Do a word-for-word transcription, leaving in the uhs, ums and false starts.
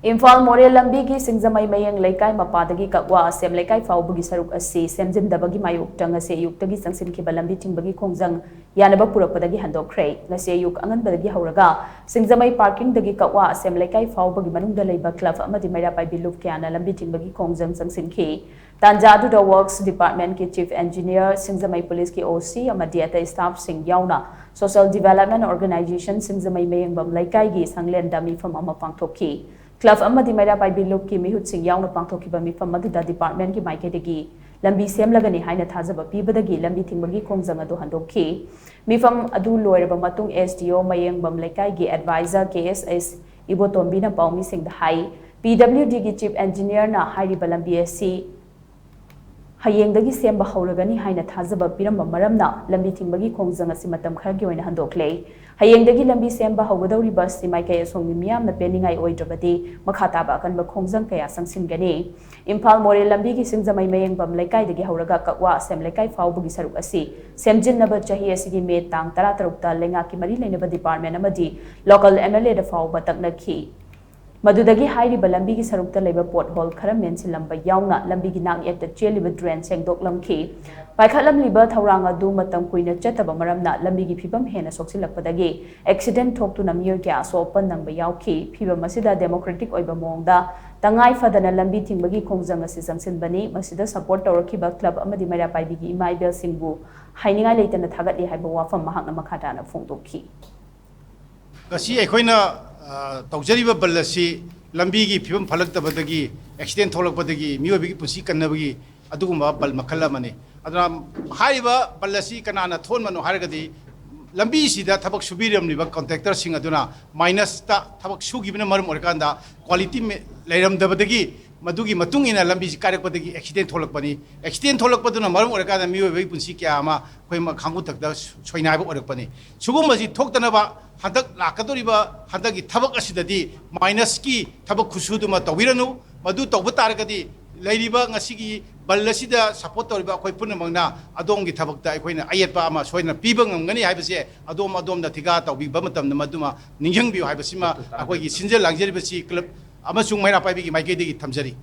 ꯏꯝꯐꯥꯜ ꯃꯣꯔꯦ ꯂꯝꯕꯤꯒꯤ ꯁꯤꯡꯖꯃꯩ ꯃꯌꯦꯡ ꯂꯩꯀꯥꯏ ꯃꯄꯥꯗꯒꯤ ꯀꯛꯋꯥ ꯑꯁꯦꯝ ꯂꯩꯀꯥꯏ ꯐꯥꯎꯕꯒꯤ ꯁꯔꯨꯛ ꯑꯁꯤ ꯁꯦꯝꯖꯤꯟꯗꯕꯒꯤ ꯃꯥꯌꯣꯛꯇ ꯉꯁꯤ ꯑꯌꯨꯛꯇꯒꯤ ꯆꯪꯁꯤꯟꯈꯤꯕ ꯂꯝꯕꯤ ꯊꯤꯡꯕꯒꯤ ꯈꯣꯡꯖꯪ ꯌꯥꯅꯕ ꯄꯨꯔꯛꯄꯗꯒꯤ ꯍꯟꯗꯣꯛꯈ꯭ꯔꯦ꯫ ꯉꯁꯤ ꯑꯌꯨꯛ ꯑꯉꯟꯕꯗꯒꯤ ꯍꯧꯔꯒ ꯁꯤꯡꯖꯃꯩ ꯄꯥꯔꯀꯤꯡꯗꯒꯤ ꯀꯛꯋꯥ ꯑꯁꯦꯝ ꯂꯩꯀꯥꯏ ꯐꯥꯎꯕꯒꯤ ꯃꯅꯨꯡꯗ ꯂꯩꯕ ꯀ꯭ꯂꯕ ꯑꯃꯗꯤ ꯃꯩꯔꯥ ꯄꯥꯏꯕꯤ ꯂꯨꯞ ꯀꯌꯥꯅ ꯂꯝꯕꯤ ꯊꯤꯡꯕꯒꯤ ꯈꯣꯡꯖꯪ ꯆꯪꯁꯤꯟꯈꯤ꯫ ꯇꯥꯟꯖꯥ ꯑꯗꯨꯗ ꯋꯔꯛꯁ ꯗꯤꯄꯥꯔꯠꯃꯦꯟꯠꯀꯤ ꯆꯤꯐ ꯏꯟꯖꯤꯅꯤꯌꯔ, ꯁꯤꯡꯖꯃꯩ ꯄꯨꯂꯤꯁꯀꯤ ꯑꯣ ꯁꯤ ꯑꯃꯗꯤ ꯑꯇꯩ ꯁ꯭ꯇꯥꯐꯁꯤꯡ ꯌꯥꯎꯅ ꯁꯣꯁꯤꯌꯦꯜ ꯗꯤꯚꯦꯂꯞꯃꯦꯟꯠ ꯑꯣꯔꯒꯅꯥꯏꯖꯦꯁꯟ ꯁꯤꯡꯖꯃꯩ ꯃꯌꯦꯡꯕꯝ ꯂꯩꯀꯥꯏꯒꯤ ꯁꯪꯂꯦꯟꯗ ꯃꯤꯐꯝ ꯑꯃ ꯄꯥꯡꯊꯣꯛꯈꯤ꯫ ꯀ꯭ꯂꯕ ꯑꯃꯗꯤ ꯃꯩꯔꯥ ꯄꯥꯏꯕꯤ ꯂꯨꯞꯀꯤ ꯃꯤꯍꯨꯠꯁꯤꯡ ꯌꯥꯎꯅ ꯄꯥꯡꯊꯣꯛꯈꯤꯕ ꯃꯤꯐꯝ ꯑꯗꯨꯗ ꯗꯤꯄꯥꯔꯠꯃꯦꯟꯠꯀꯤ ꯃꯥꯏꯀꯩꯗꯒꯤ ꯂꯝꯕꯤ ꯁꯦꯝꯂꯒꯅꯤ ꯍꯥꯏꯅ ꯊꯥꯖꯕ ꯄꯤꯕꯗꯒꯤ ꯂꯝꯕꯤ ꯊꯤꯡꯕꯒꯤ ꯈꯣꯡꯖꯪ ꯑꯗꯨ ꯍꯟꯗꯣꯛꯈꯤ꯫ ꯃꯤꯐꯝ ꯑꯗꯨ ꯂꯣꯏꯔꯕ ꯃꯇꯨꯡ ꯑꯦꯁ ꯗꯤ ꯑꯣ ꯃꯌꯦꯡꯕꯝ ꯂꯩꯀꯥꯏꯒꯤ ꯑꯦꯗꯚꯥꯏꯖꯔ ꯀꯦ ꯑꯦꯁ ꯑꯦꯁ ꯏꯕꯣꯇꯣꯝꯕꯤꯅ ꯄꯥꯎꯃꯤꯁꯤꯡꯗ ꯍꯥꯏ, ꯄꯤ ꯗꯕ꯭ꯂꯤꯎ ꯗꯤꯒꯤ ꯆꯤꯐ ꯏꯟꯖꯤꯅꯤꯌꯔꯅ ꯍꯥꯏꯔꯤꯕ ꯂꯝꯕꯤ ꯑꯁꯤ ꯍꯌꯦꯡꯗꯒꯤ ꯁꯦꯝꯕ ꯍꯧꯔꯒꯅꯤ ꯍꯥꯏꯅ ꯊꯥꯖꯕ ꯄꯤꯔꯝꯕ ꯃꯔꯝꯅ ꯂꯝꯕꯤ ꯊꯤꯡꯕꯒꯤ ꯈꯣꯡꯖꯪ ꯑꯁꯤ ꯃꯇꯝ ꯈꯔꯒꯤ ꯑꯣꯏꯅ ꯍꯟꯗꯣꯛꯂꯦ꯫ ꯍꯌꯦꯡꯗꯒꯤ ꯂꯝꯕꯤ ꯁꯦꯝꯕ ꯍꯧꯒꯗꯧꯔꯤꯕ ꯑꯁꯤ ꯃꯥꯏꯀꯩ ꯑꯁꯣꯝꯒꯤ ꯃꯤꯌꯥꯝꯅ ꯄꯦꯟꯅꯤꯡꯉꯥꯏ ꯑꯣꯏꯗ꯭ꯔꯕꯗꯤ ꯃꯈꯥ ꯇꯥꯕ ꯑꯀꯟꯕ ꯈꯣꯡꯖꯪ ꯀꯌꯥ ꯆꯪꯁꯤꯟꯒꯅꯤ꯫ ꯏꯝꯐꯥꯜ ꯃꯣꯔꯦ ꯂꯝꯕꯤꯒꯤ ꯁꯤꯡꯖꯃꯩ ꯃꯌꯦꯡꯕꯝ ꯂꯩꯀꯥꯏꯗꯒꯤ ꯍꯧꯔꯒ ꯀꯛꯋꯥ ꯑꯁꯦꯝ ꯂꯩꯀꯥꯏ ꯐꯥꯎꯕꯒꯤ ꯁꯔꯨꯛ ꯑꯁꯤ ꯁꯦꯝꯖꯤꯟꯅꯕ ꯆꯍꯤ ꯑꯁꯤꯒꯤ ꯃꯦ ꯇꯥꯡ ꯇꯔꯥꯇꯔꯨꯛꯇ ꯂꯩꯉꯥꯛꯀꯤ ꯃꯔꯤ ꯂꯩꯅꯕ ꯗꯤꯄꯥꯔꯠꯃꯦꯟꯠ ꯑꯃꯗꯤ ꯂꯣꯀꯦꯜ ꯑꯦꯝ ꯑꯦꯜ ꯑꯦꯗ ꯐꯥꯎꯕ ꯇꯛꯅꯈꯤ꯫ ꯃꯗꯨꯗꯒꯤ ꯍꯥꯏꯔꯤꯕ ꯂꯝꯕꯤꯒꯤ ꯁꯔꯨꯛꯇ ꯂꯩꯕ ꯄꯣꯠꯍꯣꯜ ꯈꯔ ꯃꯦꯟꯁꯤꯜꯂꯝꯕ ꯌꯥꯎꯅ ꯂꯝꯕꯤꯒꯤ ꯅꯥꯛ ꯌꯦꯠꯇ ꯆꯦꯜꯂꯤꯕ ꯗ꯭ꯔꯦꯟ ꯁꯦꯡꯗꯣꯛꯂꯝꯈꯤ꯫ ꯄꯥꯏꯈꯠꯂꯝꯂꯤꯕ ꯊꯧꯔꯥꯡ ꯑꯗꯨ ꯃꯇꯝ ꯀꯨꯏꯅ ꯆꯠꯇꯕ ꯃꯔꯝꯅ ꯂꯝꯕꯤꯒꯤ ꯐꯤꯕꯝ ꯍꯦꯟꯅ ꯁꯣꯛꯆꯤꯜꯂꯛꯄꯗꯒꯤ ꯑꯦꯛꯁꯤꯗꯦꯟꯠ ꯊꯣꯛꯇꯨꯅ ꯃꯤꯑꯣꯏ ꯀꯌꯥ ꯑꯁꯣꯛ ꯑꯄꯟ ꯅꯪꯕ ꯌꯥꯎꯈꯤ꯫ ꯐꯤꯕꯝ ꯑꯁꯤꯗ ꯗꯦꯃꯣꯀ꯭ꯔꯦꯇꯤꯛ ꯑꯣꯏꯕ ꯃꯑꯣꯡꯗ ꯇꯉꯥꯏ ꯐꯗꯅ ꯂꯝꯕꯤ ꯊꯤꯡꯕꯒꯤ ꯈꯣꯡꯖꯪ ꯑꯁꯤ ꯆꯪꯁꯤꯟꯕꯅꯤ꯫ ꯃꯁꯤꯗ ꯁꯄꯣꯔꯠ ꯇꯧꯔꯛꯈꯤꯕ ꯀ꯭ꯂꯕ ꯑꯃꯗꯤ ꯃꯩꯔꯥ ꯄꯥꯏꯕꯤꯒꯤ ꯏꯃꯥ ꯏꯕꯦꯜꯁꯤꯡꯕꯨ ꯍꯥꯏꯅꯤꯡꯉꯥꯏ ꯂꯩꯇꯅ ꯊꯥꯒꯠꯂꯤ ꯍꯥꯏꯕ ꯋꯥꯐꯝ ꯃꯍꯥꯛꯅ ꯃꯈꯥ ꯇꯥꯅ ꯐꯣꯡꯗꯣꯛꯈꯤ꯫ ꯉꯁꯤ ꯑꯩꯈꯣꯏꯅ ꯑ, ꯇꯧꯖꯔꯤꯕ ꯕꯟ ꯑꯁꯤ ꯂꯝꯕꯤꯒꯤ ꯐꯤꯕꯝ ꯐꯠꯂꯛꯇꯕꯗꯒꯤ, ꯑꯦꯛꯁꯤꯗꯦꯟ ꯊꯣꯛꯂꯛꯄꯗꯒꯤ, ꯃꯤꯑꯣꯏꯕꯒꯤ ꯄꯨꯟꯁꯤ ꯀꯟꯅꯕꯒꯤ ꯑꯗꯨꯒꯨꯝꯕ ꯕꯟ ꯃꯈꯜ ꯑꯃꯅꯤ꯫ ꯑꯗꯨꯅ ꯍꯥꯏꯔꯤꯕ ꯕꯟ ꯑꯁꯤ ꯀꯅꯥꯅ ꯊꯣꯛꯍꯟꯕꯅꯣ ꯍꯥꯏꯔꯒꯗꯤ, ꯂꯝꯕꯤꯁꯤꯗ ꯊꯕꯛ ꯁꯨꯕꯤꯔꯝꯂꯤꯕ ꯀꯣꯟꯇ꯭ꯔꯦꯛꯇꯔꯁꯤꯡ ꯑꯗꯨꯅ ꯃꯥꯏꯅꯁꯇ ꯊꯕꯛ ꯁꯨꯈꯤꯕꯅ ꯃꯔꯝ ꯑꯣꯏꯔꯀꯥꯟꯗ ꯀ꯭ꯋꯥꯂꯤꯇꯤ ꯃꯦ-, ꯂꯩꯔꯝꯗꯕꯗꯒꯤ ꯃꯗꯨꯒꯤ ꯃꯇꯨꯡ ꯏꯟꯅ ꯂꯝꯕꯤꯁꯤ ꯀꯥꯏꯔꯛꯄꯗꯒꯤ ꯑꯦꯛꯁꯤꯗꯦꯟ ꯊꯣꯛꯂꯛꯄꯅꯤ꯫ ꯑꯦꯛꯁꯤꯗꯦꯟ ꯊꯣꯛꯂꯛꯄꯗꯅ ꯃꯔꯝ ꯑꯣꯏꯔꯀꯥꯟꯗ ꯃꯤꯑꯣꯏꯕꯒꯤ ꯄꯨꯟꯁꯤ ꯀꯌꯥ ꯑꯃ ꯑꯩꯈꯣꯏ ꯃ-, ꯈꯥꯡꯕꯨ ꯊꯛꯇ ꯁꯣꯏꯅꯥꯏꯕ ꯑꯣꯏꯔꯛꯄꯅꯤ꯫ ꯁꯤꯒꯨꯝꯕꯁꯤ ꯊꯣꯛꯇꯅꯕ ꯍꯟꯗꯛ ꯂꯥꯛꯀꯗꯧꯔꯤꯕ ꯍꯟꯗꯛꯀꯤ ꯊꯕꯛ ꯑꯁꯤꯗꯗꯤ ꯃꯥꯏꯅꯁꯀꯤ ꯊꯕꯛ ꯈꯨꯠꯁꯨꯗꯨꯃ ꯇꯧꯕꯤꯔꯅꯨ꯫ ꯃꯗꯨ ꯇꯧꯕ ꯇꯥꯔꯒꯗꯤ ꯂꯩꯔꯤꯕ ꯉꯁꯤꯒꯤ ꯕꯟ ꯑꯁꯤꯗ ꯁꯄꯣꯔꯠ ꯇꯧꯔꯤꯕ ꯑꯩꯈꯣꯏ ꯄꯨꯝꯅꯃꯛꯅ ꯑꯗꯣꯝꯒꯤ ꯊꯕꯛꯇ ꯑꯩꯈꯣꯏꯅ ꯑꯌꯦꯠꯄ ꯑꯃ ꯁꯣꯏꯗꯅ ꯄꯤꯕ ꯉꯝꯒꯅꯤ ꯍꯥꯏꯕꯁꯦ ꯑꯗꯣꯝ ꯑꯗꯣꯝꯅ ꯊꯤꯀꯥ ꯇꯧꯕꯤꯕ ꯃꯇꯝꯗ ꯃꯗꯨꯃ ꯅꯤꯡꯁꯤꯡꯕꯤꯌꯨ ꯍꯥꯏꯕꯁꯤꯃ ꯑꯩꯈꯣꯏꯒꯤ ꯁꯤꯟꯖ ꯂꯥꯡꯖꯔꯤꯕꯁꯤ ꯀ꯭ꯂꯕ ꯑꯃꯁꯨꯡ ꯃꯩꯔꯥ ꯄꯥꯏꯕꯤꯒꯤ ꯃꯥꯏꯀꯩꯗꯒꯤ ꯊꯝꯖꯔꯤ꯫